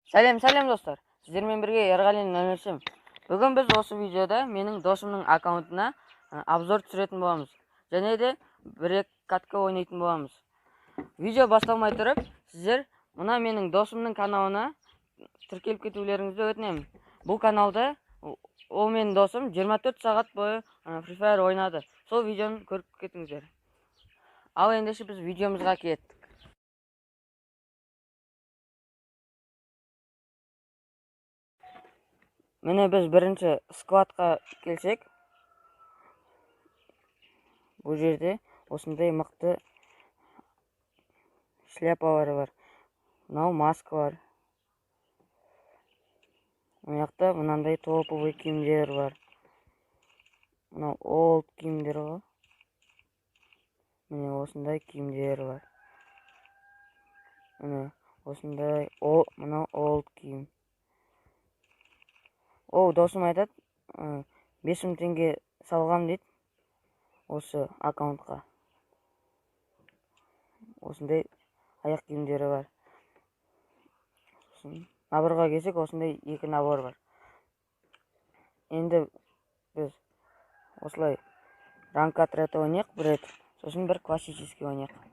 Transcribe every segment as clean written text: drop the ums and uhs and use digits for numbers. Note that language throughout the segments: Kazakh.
Сәлем, сәлем достар. Сіздермен бірге Ерғалин 07. Бүгін біз осы видеода менің досымның аккаунтына обзор түсіретін боламыз. Және де бір екі катка ойнайтын боламыз. Видео басталмай тұрып, сіздер мына менің досымның каналына тіркеліп кетулеріңізді өтінемін. Бұл каналда ол менің досым 24 сағат бойы Free Fire ойнады. Сол видеоны көріп кетіңіздер. Ал ендеше біз видеомызға кеттік. Міне біз бірінші складқа келсек, бұл жерде осындай мықты шляпалар бар. Мынау маскалар. Мына жақта мынандай топовый киімдер бар. Мынау олд киімдер ғой. Міне осындай киімдер бар. Міне осындай, мынау олд киім. О, досым айтады, 5000 теңге салғам дейді осы аккаунтқа. Осындай аяқ киімдері бар. Сосын наборға келсек, осындай екі набор бар. Енді біз осылай ранг отряд ойнайық бір рет, сосын бір классический ойнайық.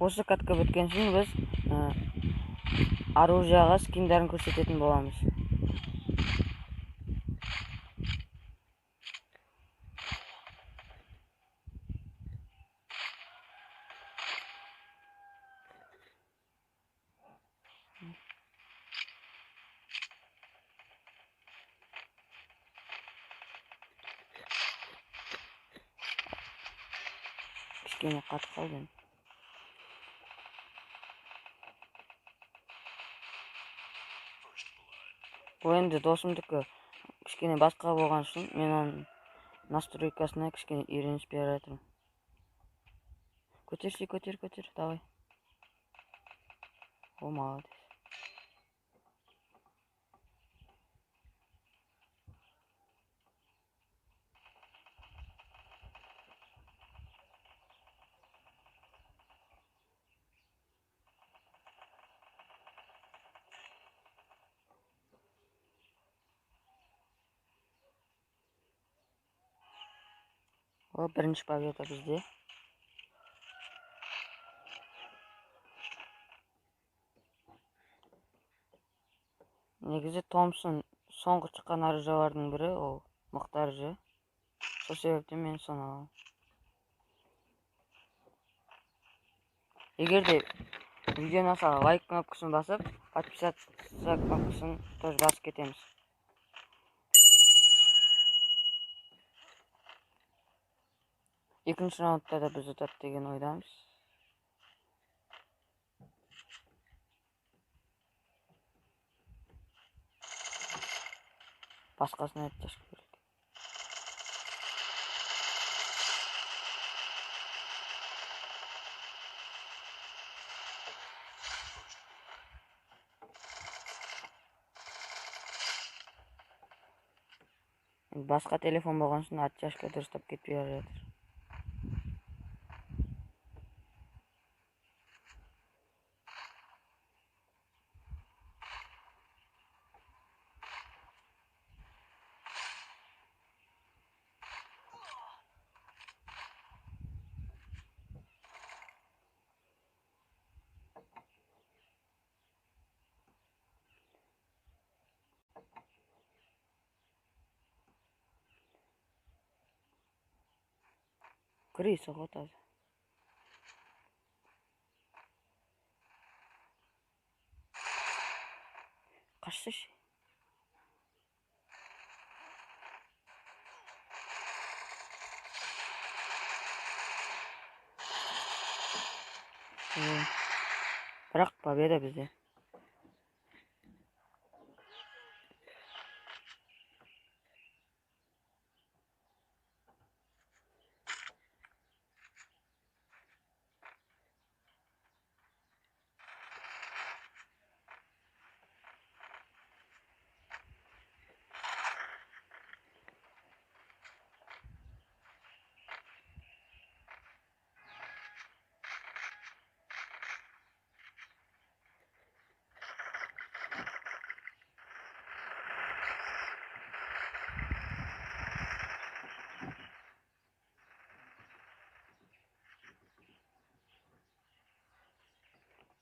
Осы катка біткен соң біз оружияға скиндарын көрсететін боламыз. Кішкене қатып қалды енді. Бұл енді досымдікі кішкене басқа болған үшін мен оның настройкасына кішкене үйреніп бері жатырмын. Көтерші, көтер, көтер, давай. О, молодец. О, бірінші победа бізде. Негізі Томпсон соңғы шыққан оружиялардың бірі, ол мықты оружие. Сол себептен мен соны аламын. Егер де видеоны ұнаса, лайк кнопкасын басып, подписаться кнопкасын тоже басып кетеміз. Екінші раундта да біз ұтады деген ойдамыз. Басқасына оттяжка керек. Басқа телефон болған соң оттяжка дұрыстап кетпей жатыр. Крыса ғой таза. Қашсайшы. Бірақ победа бізде.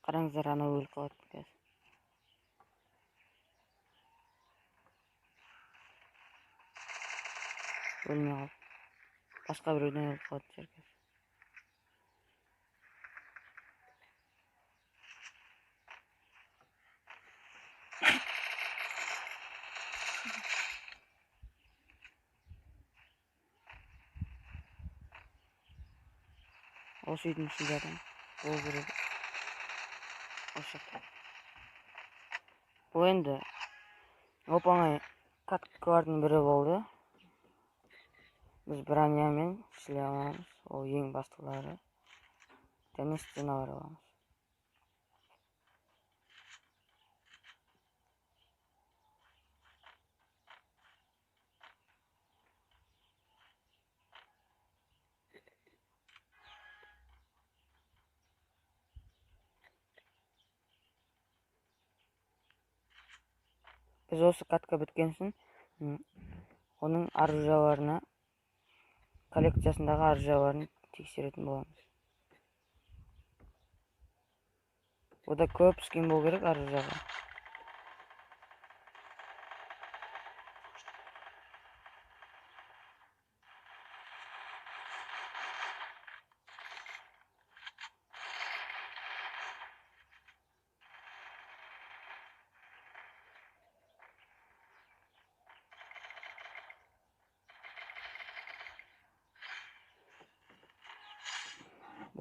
Қараңыздар, анау өліп қалады қазір. Өлмей қалды. Басқа біреуден өліп қалады шығар қазір. Осы үйдің ішінде адам болу керек. Осы жақта. Бұл енді оп-оңай каткалардың бірі болды. Біз бронямен шлем аламыз, ол ең бастылары. Және стеналар аламыз. Біз осы катка біткен соң оның оружияларына, коллекциясындағы оружияларын тексеретін боламыз. Ода көп скин болу керек оружияға.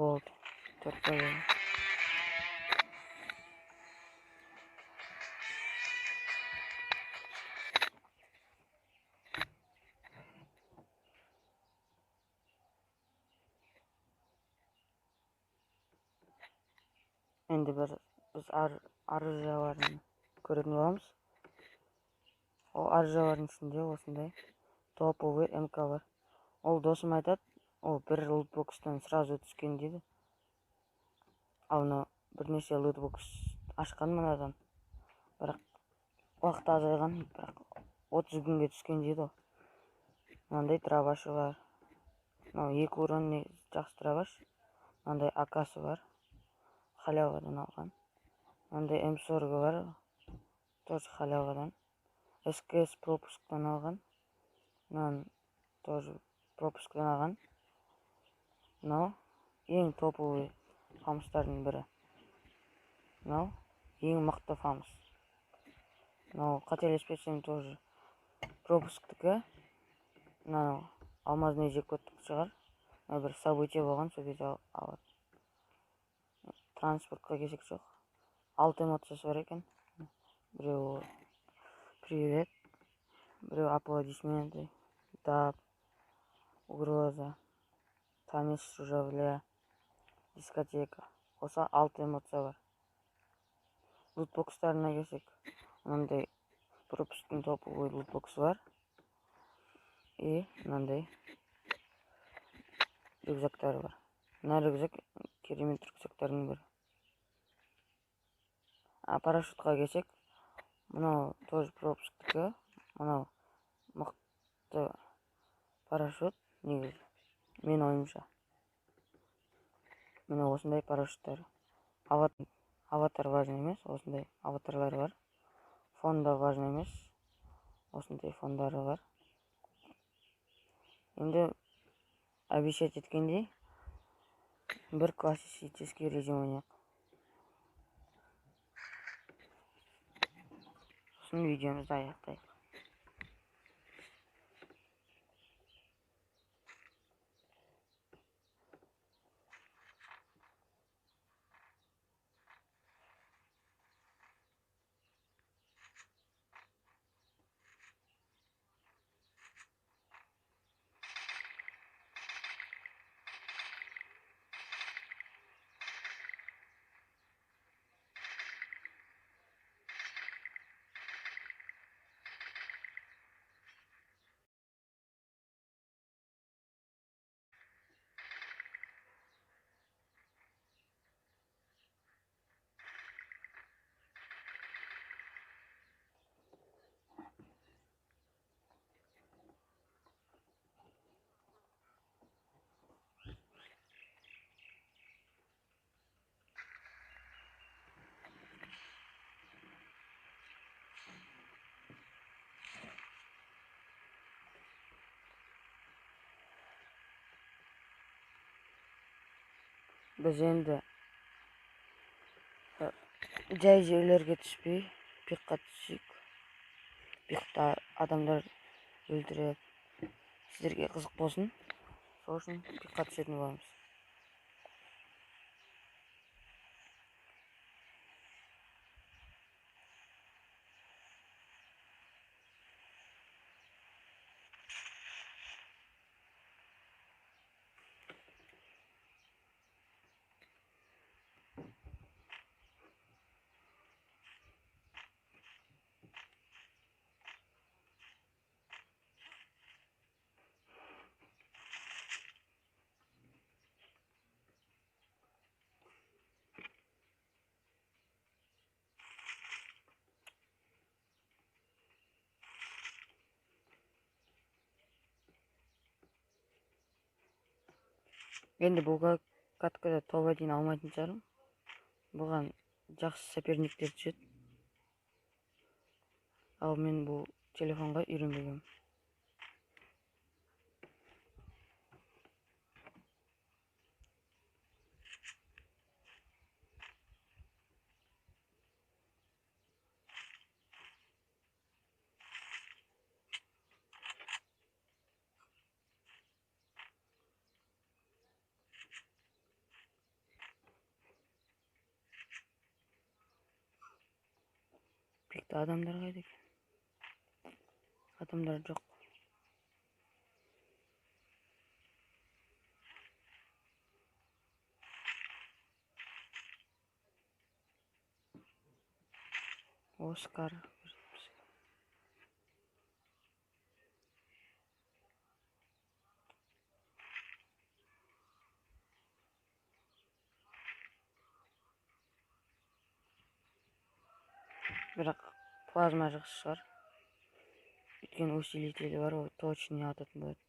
Болды. 4 победа. Енді біз оружияларын көретін боламыз. Ол оружиялардың ішінде осындай топовый МК бар. Ол досым айтады, ол бір лутбокстан сразу түскен дейді. Ал мынау бірнеше лутбокс ашқан мынадан. Бірақ уақыт азайған, бірақ 30 күнге түскен дейді ол. Мынандай дробашы бар. Мынау 2 урон жақсы дробаш. Мынандай АК-сы бар. Халявадан алған. Мынандай М40 бар. Тоже халявадан. СКС пропусктан алған. Мынаны тоже пропусктан алған. Мынау ең топовый фамустардың бірі. Мынау ең мықты фамус. Мынау қателеспесем тоже пропусктікі. Мынау алмазный джекпоттық шығар. Мынау бір событие болған, сол кезде алады. Транспортқа кезек жоқ. 6 эмоциясы бар екен. Біреу привет, біреу аплодисменты, даб, угроза, танец журавля, дискотека. Осы 6 эмоция бар. Лутбокстарына келсек, мынандай пропусктың топовый лутбоксы бар. И мынандай рюкзактары бар. Мына рюкзак керемет рюкзактардың бірі. А парашютқа келсек, мынау тоже пропусктікі. Мынау мықты парашют негізі, мен ойымша. Міне осындай парашюттар. Аватар важный емес, осындай аватарлар бар. Фон да важный емес, осындай фондары бар. Енді Обещать еткендей бір классический режим ойнайық. Сосын видеомызды аяқтайық. Біз енді жай жерлерге түспей, пикқа түсейік. Пикта адамдар өлтіріп, сіздерге қызық болсын. Сол үшін пикқа түсетін боламыз. Енді бұл каткада топ-1 алмайтын шығармын. Бұған жақсы соперниктер түседі. Ал мен бұл телефонға үйренбегенмін. Пикте адамдар қайда екен? Адамдар жоқ. Оскар. Бірақ плазма жақсы шығар. Өйткені усилителі бар, ол точно ататын болады.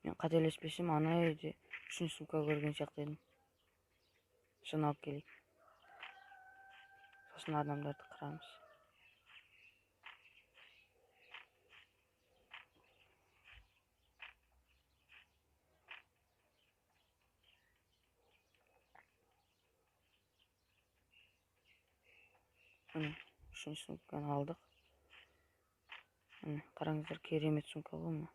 Мен қателеспесем, ана жерде үшінші сумка көрген сияқты едім. Соны алып келейік. Сосын адамдарды қырамыз. Міне, үшінші сумканы алдық. Міне, қараңыздар, керемет сумка ғой мына.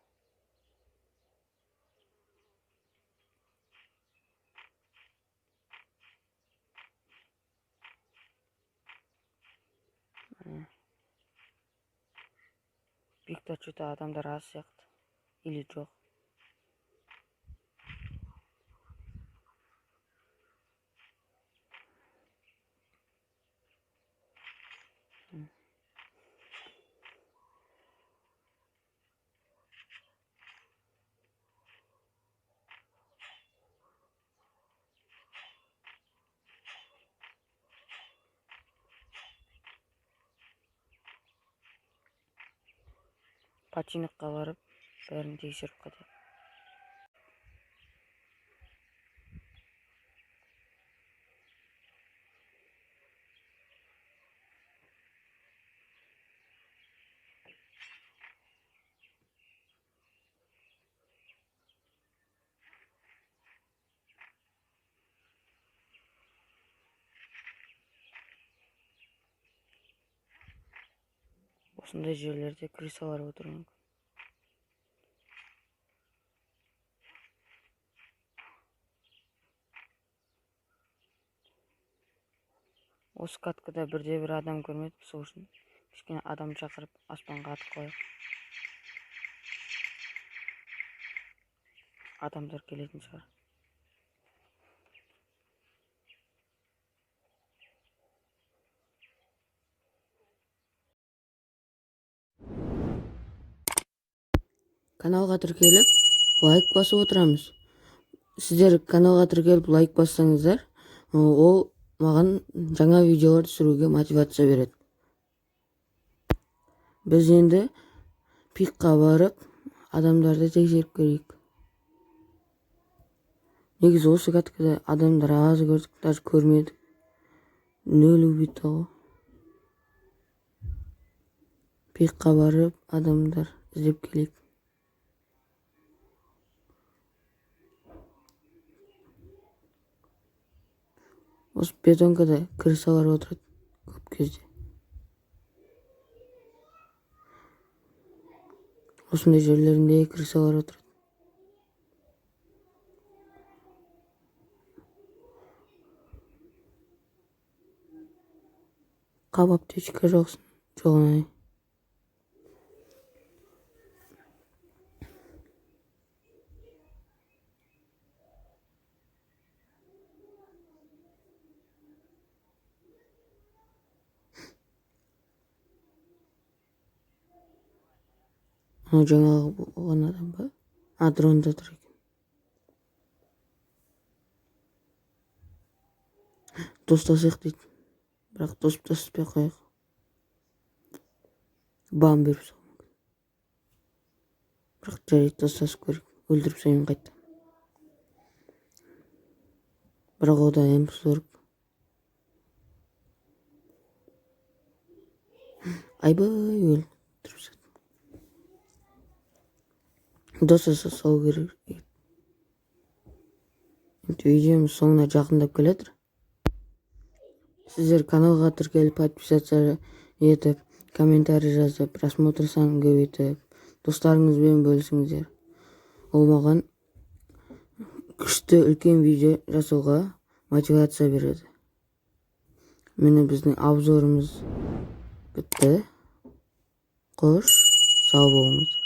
Міне. Пикта что-то адамдар аз сияқты. Или жоқ. Починокқа барып, бәрін тексеріп қайтайық. Осындай жерлерде крысалар отыруы мүмкін. Осы каткада бірде бір адам көрмедік, сол үшін кішкене адам шақырып аспанға атып қояйық. Адамдар келетін шығар. Каналға тіркеліп, лайк басып отырамыз. Сіздер каналға тіркеліп лайк бассаңыздар, ол маған жаңа видеолар түсіруге мотивация береді. Біз енді пикқа барып, адамдарды тексеріп көрейік. Негізі осы каткада адамдар аз көрдік, даже көрмедік. 0 убито ғой. Пикқа барып, адамдар іздеп келейік. Осы бетонкада крысалар отырады көп кезде. Осындай жерлерінде крысалар отырады. Қап аптечка жоқсың, жоғын. Анау жаңағы болған адам ба? А, дронда тұр екен. Достасайық дейді. Бірақ достаспай қояйық. Бам беріп салуы мүмкін. Бірақ жарайды, достасып көрейік. Өлтіріп тастаймын қайтадан. Бірақ ода М40. Айбай, өлтіріп тастады. Достаса салу керек. Енді видеомыз соңына жақындап келе жатыр. Сіздер каналға тіркеліп, подписаться етіп, комментарий жазып, просмотр санын көбейтіп, достарыңызбен бөлісіңіздер. Ол маған күшті үлкен видео жасауға мотивация береді. Міне біздің обзорымыз бітті. Қош, сау болыңыздар.